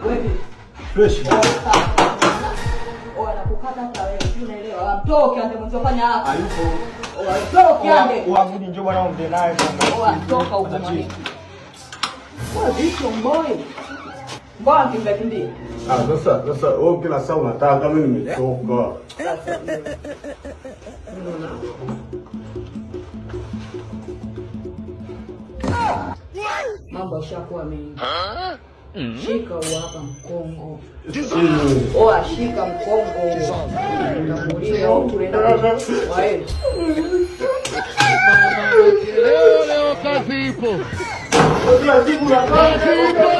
Wewe Fresh. Oa nakukata hata wewe, sijui unaelewa. Mtoke ande mwenzio fanya hapa. Hayupo. Oa toke ande. Uamini njoo bwana ongee naye bwana. Oa toka huko mwanangu. Wewe vipi mboi? Mbona kimbia kimbia? Ah, sasa wewe kila saa unataka mimi nimechoka. Sasa mambo yashakuwa mengi. Shika huu hapa mkongo. Oa shika mkongo. Utambulia huku unaenda waende. Leo leo kazi ipo. Kila siku unataka. Kazi ipo.